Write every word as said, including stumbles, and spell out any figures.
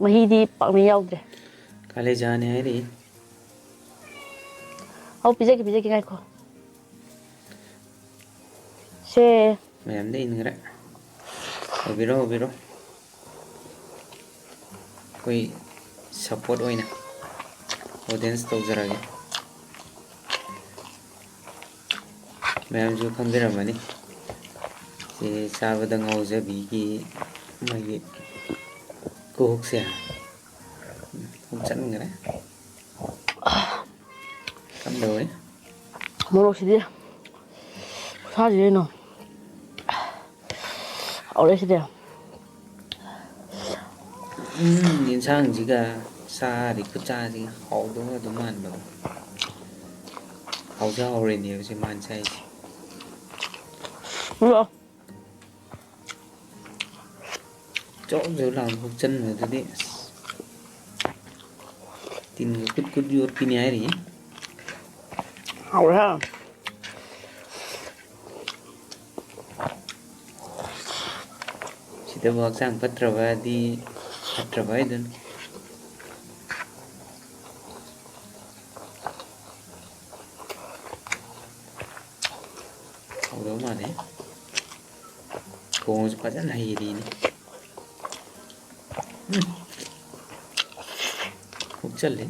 ꯃꯍꯤꯗꯤ ꯄꯥꯛꯅ ꯌꯥꯎꯗ꯭ꯔꯦ꯫ ꯀꯥꯂꯦꯖꯥꯅꯦ ꯍꯥꯏꯔꯤ꯫ ꯑꯧ, ꯄꯤꯖꯒꯦ, ꯄꯤꯖꯒꯦ, ꯉꯥꯏꯈꯣ꯫ ꯁꯦ꯫ ꯃꯌꯥꯝꯗ ꯏꯟꯈ꯭ꯔꯦ꯫ ꯍꯧꯕꯤꯔꯣ, ꯍꯧꯕꯤꯔꯣ꯫ ꯑꯩꯈꯣꯏ support ꯑꯣꯏꯅ audience ꯇꯧꯖꯔꯒꯦ꯫ ꯃꯌꯥꯝꯁꯨ ꯈꯪꯕꯤꯔꯝꯃꯅꯤ꯫ ꯁꯤ ꯆꯥꯕꯗ ꯉꯥꯎꯖꯕꯤꯒꯤ ꯃꯥꯒꯤ ꯀꯣꯛꯁꯦ ꯍꯨꯞꯆꯟꯈ꯭ꯔꯦ꯫ ꯀꯝꯗꯧꯋꯦ? ꯃꯣꯔꯣꯛꯁꯤꯗꯤ ꯈꯨꯁꯥꯁꯤ ꯀꯩꯅꯣ꯫ ꯍꯥꯎꯔꯦ ꯁꯤꯗꯤ꯫ ꯎꯝ, ꯌꯦꯟꯁꯥꯡꯁꯤꯒ ꯆꯥꯔꯤ ꯈꯨꯠꯆꯥꯁꯤꯒ ꯍꯥꯎꯗꯧ ꯑꯗꯨꯝ ꯃꯥꯟꯕꯗꯣ꯫ ꯍꯥꯎꯁꯨ ꯍꯥꯎꯔꯤꯅꯦꯕ ꯁꯤ ꯃꯥꯅ ꯆꯥꯏꯁꯦ꯫ ꯎꯝ꯫ ꯆꯧ ꯆꯧ ꯂꯥꯎꯅ ꯍꯨꯞꯆꯟꯕꯗꯨꯗꯤ ꯑꯁ꯫ ꯇꯤꯟꯒ ꯀꯨꯠ ꯀꯨꯠ ꯌꯣꯠꯄꯤꯅꯤ ꯍꯥꯏꯔꯤ꯫ ꯍꯥꯎꯔꯦ꯫ ꯁꯤꯗꯕꯨ ꯍꯛꯆꯥꯡ ꯐꯠꯇ꯭ꯔꯕꯗꯤ ꯐꯠꯇ꯭ꯔꯕ ꯍꯥꯏꯗꯨꯅꯤ꯫ ꯍꯥꯎꯗꯧ ꯃꯥꯜꯂꯦ꯫ ꯊꯣꯡꯁꯨ ꯐꯖꯅ ꯍꯩꯔꯤꯅꯤ꯫ ꯎꯝ꯫ ꯍꯨꯞꯆꯜꯂꯤ꯫